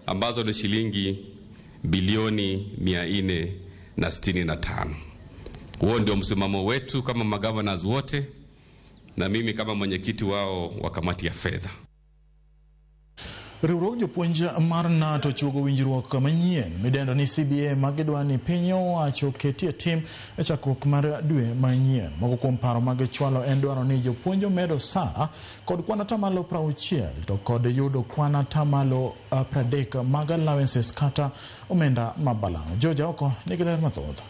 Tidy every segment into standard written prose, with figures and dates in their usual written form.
Ambazo ni shilingi bilioni 465. Huo ndio msimamo wetu kama magovernors wote na mimi kama mwenyekiti wao wa kamati ya fedha. Riwruog jopuonj mar KNUT ochuogo winjruok manyien midendo ni CBA ma gidwa ni piny owacho oketie tim e chakruok mar dwe manyien. Moko kuom paro ma gichwalo en dwaro ni jopuonj omed osara kod kwan atamalo 60 to kod yudo kwan atamalo 30 mag allowances kata omenda ma balang'. George Aoko nigi ler mathoth.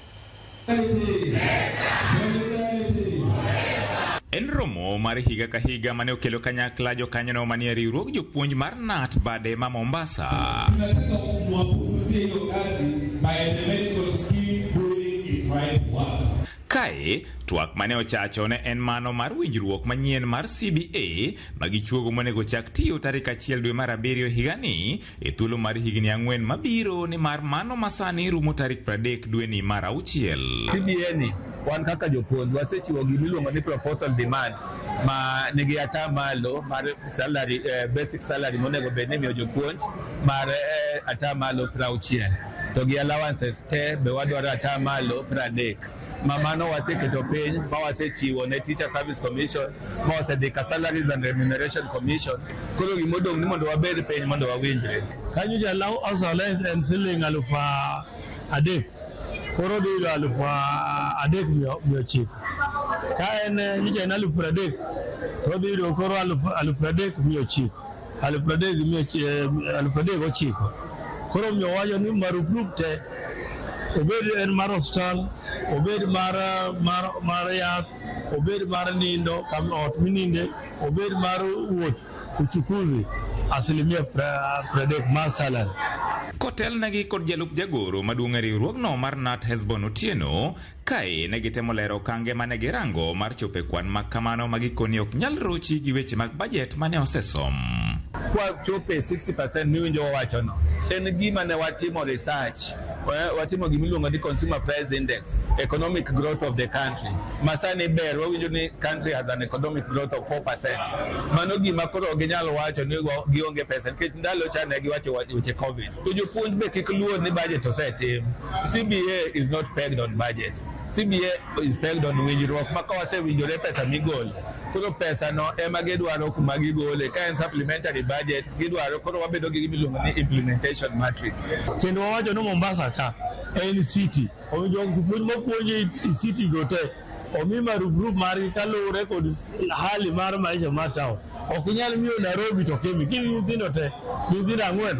En romo mar higa ka higa mane okelo kanyakla jokanyono manie riwruog jopuonj mar KNUT bade ma Mombasa. Tunataka mwapunguzie hiyo kazi by the medical scheme doing its right work. Kae, twak mane ochacho ne en mano mar winjruok manyien mar CBA ma gichuogo monego chak tiyo tarik 1 dwe mar 7 higani e thuolo mar higni 4 mabiro, nimar mano masani rumo tarik 30 dweni mar 6. CBA ni wan kaka jopuonj wasechiwo gimiluongo ni proposal demand ma nigi atamalo mar salary, basic salary monego bed ni imiyo jopuonj mar atamalo 60, to gi allowances te be wadwaro atamalo 30, ma mano waseketo piny ma wasechiwo ne Teacher Service Commission, ma osedhi ka Salaries and Remuneration Commission. Koro gimodong' ni mondo wabed piny mondo wawinjre. Kanyo ja allowance en siling 3,000, koro dhi yudo 3,900. Ka en nyocha en 30,000, to odhi yudo koro 30,900, 30,900. Koro omiyo wacho ni marupurup te, obed en mar osiptal, obed mar yath, obed mar nindo ot mininde, obed mar wuoth uchukuzi, 30% mar salary. Kotelnegi kod jalup jagoro maduong' e riwruogno mar KNUT Hesbon Otieno, kae ne gitemo lero okange mane girango mar chopo e kwan ma kamano ma gikoni ok nyal rochi gi weche mag bajet mane osesom. Kwachopo e 60% miwinjo wawachono, en gima ne watimo research, watimo gimiluongo ni consumer price index, economic growth of the country ma sani ber, wawinjo ni country has an economic growth of 4%. Mano gima koro ok ginyal wacho ni gionge pesa, nikech ndalo cha ne giwacho weche COVID. To jopuonj be kik luor ni budget osetim. CBA is not pegged on budget. CBA is pegged on winjruok ma ka wasewinjore pesa migolo, koro pesa no ema gidwaro kuma gigole. Ka en supplementary budget gidwaro, koro wabedo gi gimiluongo ni implementation matrix. Kendo wawacho ni Mombasa ka en city, omiyo jopuonj mapuonjo e city go te omi marupurup margi kaluwore kod hali mar maisha mar town. Ok inyal miyo Nairobi to kimi kimi nyithindo te, nyithindo 4,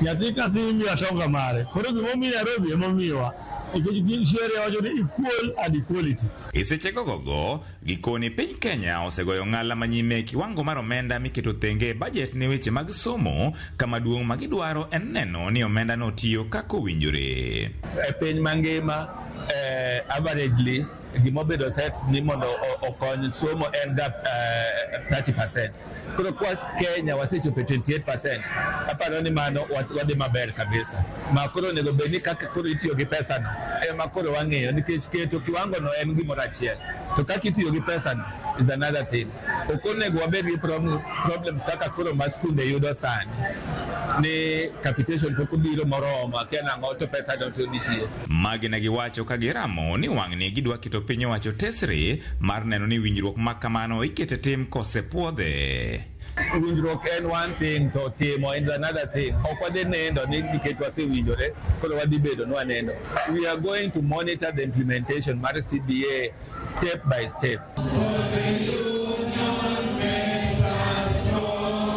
nyathi ka nyathi imiyo atonga mare. Koro gimomiyo Nairobi emomiyowa, nikech sheria wacho ni equal and equality. E seche gogogo, gikoni piny Kenya osegoyo ng'ala manyime e kiwango mar omenda miketo thenge e bajet ne weche mag somo, kama duong' ma gidwaro en neno ni omenda no tiyo kaka owinjore. E piny mangima, averagely gimobedo set ni mondo okony somo en ga 30%. Koro kwa Kenya wasechopo e 28%, aparo ni mano wadhi maber kabisa. Ma koro onego bed ni kaka koro itiyo gi pesano ema koro wang'iyo, nikech keto kiwango no en gimoro achiel, to kaka itiyo gi pesano is another thing. Ok onego wabed gi problems kaka koro ma skunde yudo sani ni capitation pok obiro moromo, akia nang'o, to pesa no to nitie. Magi ne giwacho ka giramo ni wang'ni gidwa keto piny owacho tesre mar neno ni winjruok ma kamano ikete tim kosepuodhe. Winjruok en one thing, to timo is another thing. Ok wadhi nindo ni nikech wasewinjore koro wadhi bedo ni wanindo. We are going to monitor the implementation mar CBA step by step.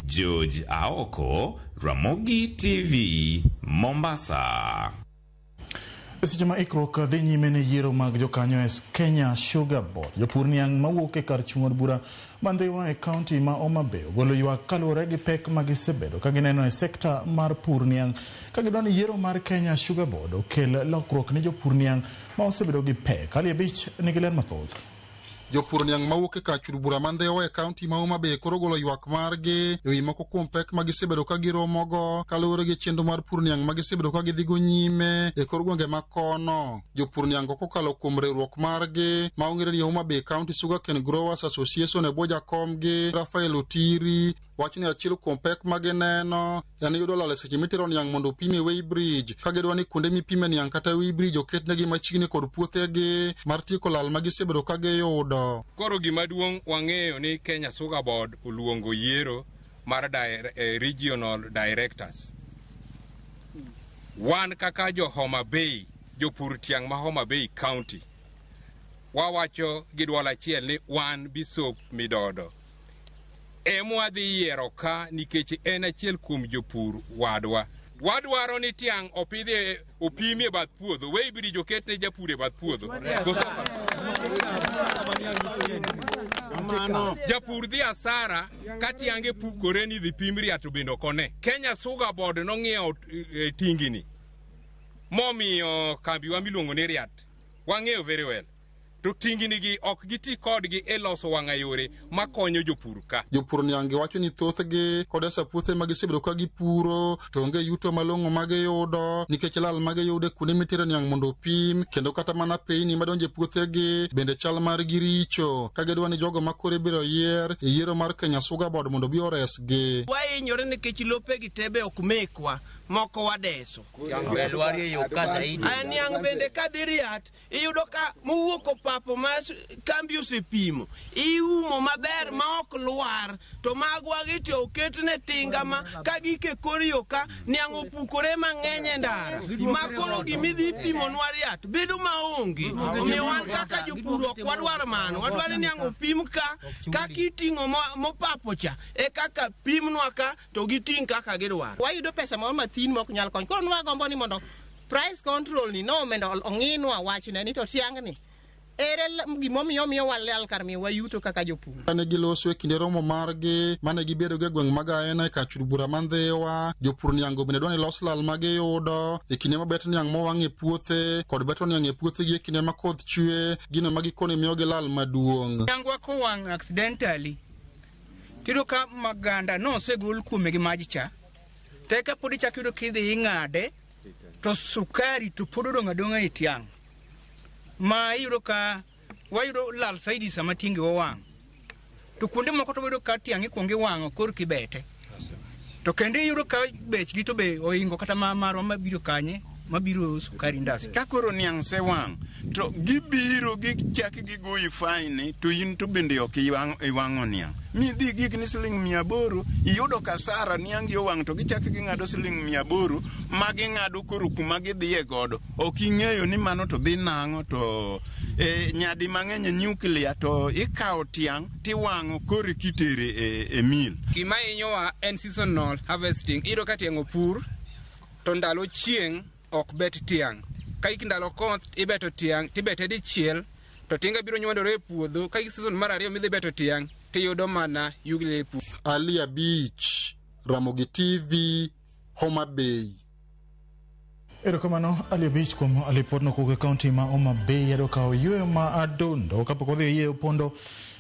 George Aoko, Ramogi TV, Mombasa. Seche ma ikruok dhi nyime ne yiero mag jokanyo e Kenya Sugar Board, jopur niang' mawuok e kar chung' od bura ma Ndhiwa e kaunti ma Homa Bay ogolo ywak kaluwore gi pek ma gisebedo ka gineno e sekta mar pur niang', ka gidwa ni yiero mar Kenya Sugar Board okel lokruok ne jopur niang' ma osebedo gi pek. Ali Abich nigi ler mathoth. Jopur niang' mawuok e kar chur bura ma Ndhiwa e kaunti ma Homa Bay koro ogolo ywak margi ewi moko kuom pek ma gisebedo ka giromogo kaluwore gi chenro mar pur niang' ma gisebedo ka gidhigo nyime e kor gwenge ma kono. Jopur niang' go kokalo kuom riwruok margi ma ong'ere ni Homa Bay County Sugarcane Growers Association e bwo jakomgi Rafael Otiri Wacho ni achiel kuom pek ma gineno en yudo lal e seche mitero niang' mondo opim e weighbridge, ka gidwa ni kuonde mipime niang' kata weighbridge oketnegi machiegni kod puothegi mar tieko lal ma gisebedo ka giyudo. Koro gima duong' wang'eyo ni Kenya Sugar Board oluongo yiero mar regional directors. Wan kaka jo Homa Bay, jopur tiang' ma Homa Bay County, wawacho gi dwol achiel ni wan Bishop Midodo emwadhi yiero ka nikech en achiel kuom jopur wadwa. Wadwaro ni tiang' opidhi opimi e bath puodho, weighbridge oket ne japur e bath puodho. Japur dhi asara ka tiange pukore ni dhi pim riat to bende ok one. Kenya Sugar Board nong'iewo tingini momiyo kambiwa miluongo ni Riat. Wang'eyo very well. To tingini gi ok giti kodgi e loso wang'ayore makonyo jopur ka. Jopur niang' gi wacho ni thothgi kodesa puothe ma gisebedo ka gipuro to onge yuto malong'o ma giyudo nikech lal ma giyudo e kuonde mitere niang' mondo opim, kendo kata mana peyni madonjo e puothegi bende chal margi richo, ka gidwa ni jogo ma koro ibiro yier e yiero mar Kenya Sugar Board mondo obi oresgi. Wahinyore nikech lopegi te be ok mekwa, moko wadeso. Niang' bende kadhi Riat iyudo ka mowuok opapo ma kambi osepimo iumo maber ma ok lwar, to magwa gi to oketne tinga ma ka gike kor yo ka niang' opukore mang'eny e ndara ma koro gimidhi pimonwa Riat bedo maonge. Omiyo wan kaka jopur ok wadwar mano, wadwaro ni niang' opim ka kaka iting'o mopapo cha e kaka pimnwa ka to giting' kaka gidwaro. Wayudo pesa moro mathin mok nyal konyo, koro nwagombo ni mondo price control ni no mondo ong'inwa wachne ni to tiang'ni ere gimomiyo miyo walal kar miyo wayuto kaka jopur. Kane giloso e kinde romo margi mane gibedo e gweng' mag Aena e kar chud bura ma Ndhiwa, jopur niang' go bende dwa ni los lal ma giyudo e kinde ma bet niang' mowang' e puothe kod beto niang' e puothegi e kinde ma koth chwe, gino ma gikone miyogi lal maduong'. Niangwa kowang' accidentally, tiyudo ka maganda nosegol kuome gi maj cha, to eka pod ichako yudo kidhi ing'ade to sukari to pod odong' adong'a e tiang'. Ma iyudo ka wayudo lal saidi sama tinge owang'. To kuonde moko to wayudo ka tiang' ikuongo iwang'o kor kibete. To kendo iyudo ka bechgi to be oingo kata ma marwa mabiro kanye, mabiro sukari industry. Ka koro niang' sewang' to gibiro gichak gigoyi fine to in to bende ok iwang'o niang'. Midhi gik ni siling 800 iyudo kasara niangi owang' to gichak ging'ado siling 800 ma ging'ado koro kuma gidhiye godo. Ok ing'eyo ni mano to dhi nang'o to nyadi mang'eny e nuclear to ikawo tiang' tiwang'o koro kitere e mill. Gima hinyowa en seasonal harvesting. Iyudo ka tiang' opur to ndalo chieng' ok bet tiang'. Ka ik ndalo koth ibeto tiang' tibete dichiel to tinga biro nywandore e puodho. Ka ik season mar ariyo midhi beto tiang' tiyudo mana yugni e puodho. Ali Abich, Ramogi TV, Homa Bay. Erokamano Ali Abich kuom lipodno kowuok e kaunti ma Homa Bay. Adwa kawo yueyo ma adundo kapok wadhi e yieyo pondo.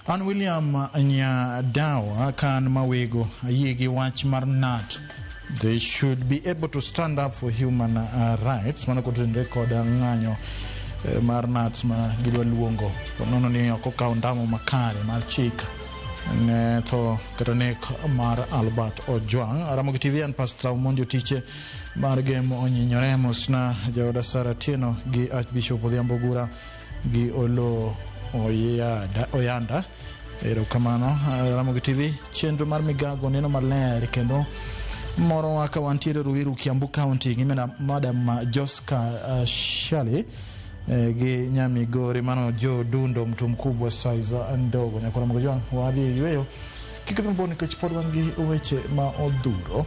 An William Nyadawa ka an mawego ayie gi wach mar NAT. They should be able to stand up for human rights. Mano kotenore kod ng'anyo mar NAT ma gidwa luongo. Nono ni ok okawo ndamo makare mar chik ne tho kata nek mar Albert Ojwang. Ramogi TV an Pastor Omondi Otiche mar Gem Onyinyore mosna jaoda Sara Tieno gi Archbishop Odhiambo Gura gi Olo Oyanda. Erokamano. Ramogi TV chenro mar migago neno maler kendo morowa ka wantiere Ruiru, Kiambu County gi Madam Joska Shali gi Nyamigori mano Jo Dundo mtu mkubwa size ndogo. Nyakora Ramogi Jwang' wadhi e yweyo kik idhi mabor nikech pod wan gi weche ma odhuro.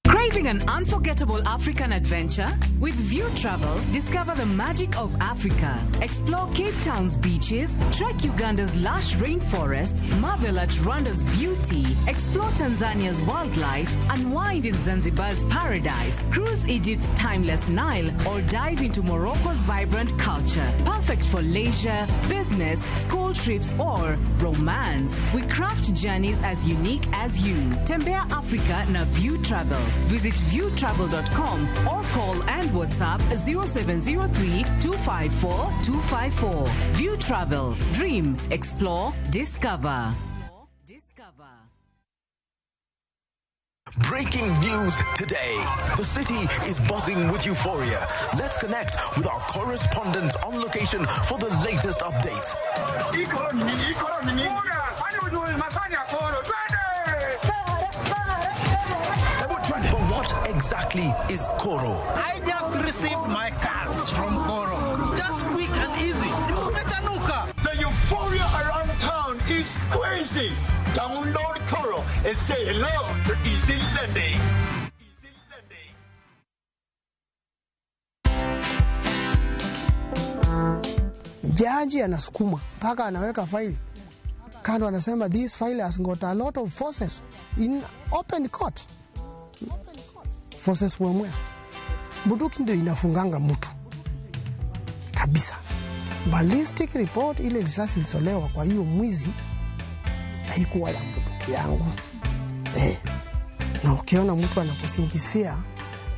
Craving an unforgettable African adventure? With View Travel, discover the magic of Africa. Explore Cape Town's beaches, trek Uganda's lush rainforests, marvel at Rwanda's beauty, explore Tanzania's wildlife, unwind in Zanzibar's paradise, cruise Egypt's timeless Nile, or dive into Morocco's vibrant culture. Perfect for leisure, business, school trips, or romance. We craft journeys as unique as you. Tembea Africa na View Travel. Visit viewtravel.com or call and WhatsApp 0703 254 254. View Travel. Dream, explore, discover. Breaking news today. The city is buzzing with euphoria. Let's connect with our correspondent on location for the latest updates. But what exactly is Koro? I just received my cars from Koro. Just quick and easy. The euphoria around town is crazy. Download Koro and say hello to easy lending. Jaji anasukuma mpaka anaweka faili kando, anasema this file has got a lot of forces in open court. Forces wemwea, bunduki ndio inafunganga mtu kabisa. Ballistic report, ile risasi ilitolewa kwa hiyo mwizi haikuwa ya bunduki yangu. Na ukiona mtu anakusingizia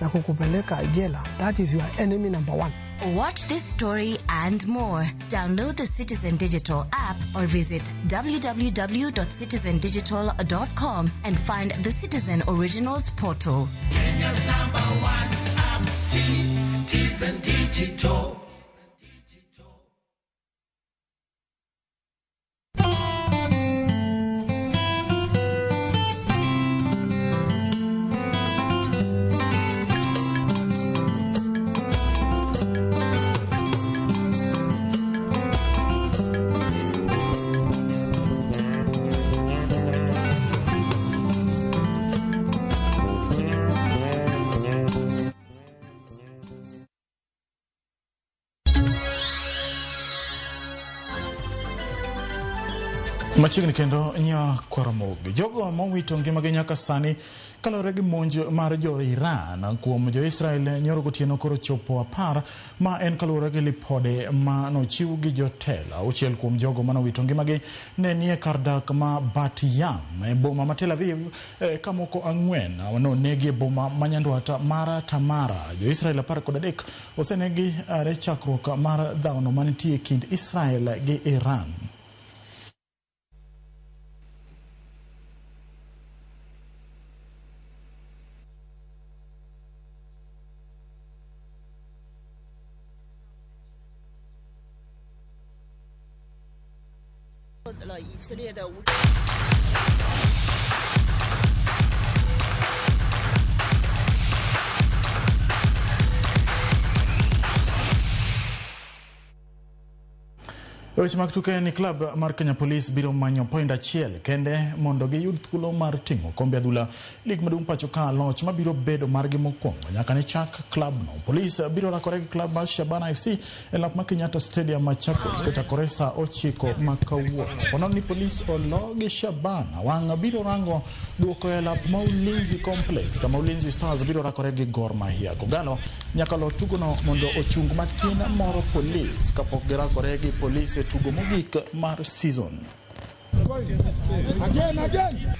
na kukupeleka jela, that is your enemy number one. Watch this story and more. Download the Citizen Digital app or visit www.citizendigital.com and find the Citizen Originals portal. Kenya's number one app, Citizen Digital. Machiegni kendo Nyakwaramogi. Jogo mowito ngimagi nyaka sani kaluwore gi monj mar jo Iran kuom jo Israel nyoro gotieno koro chopo 10 ma en kaluwore gi lipode ma nochiw gi jotelo. 6 kuom jogo manowito ngimagi ne nie kar dak ma Bat Yam e boma ma Tel Aviv, ka moko 4 nonegi e boma ma nyandwat mar Tamara. Jo Israel 13 osenegi are chakruok mar dhaono manitie kind Israel gi Iran. 了以色列的无。 Weche mag tuke ni klab mar Kenya Police biro manyo point 1 kende mondo giyud thuolo mar ting'o kombe adhula lig maduong' pacho ka loch mabiro bedo margi mokwongo nyaka ne chak klabno. Police biro rakore gi klab mar Shabana FC e lap ma Kenyatta Stadium Machakos kochakore saa 9 ma kawuono. Ponono ni Police olo gi Shabana, wang' biro rango duoko e lap ma Ulinzi Complex kama Ulinzi Stars biro rakore gi Gor Mahia. Kogalo nyaka lo tugono mondo ochung matin moro Police kapok girakore gi Police tugo mogik mar season. Again, again.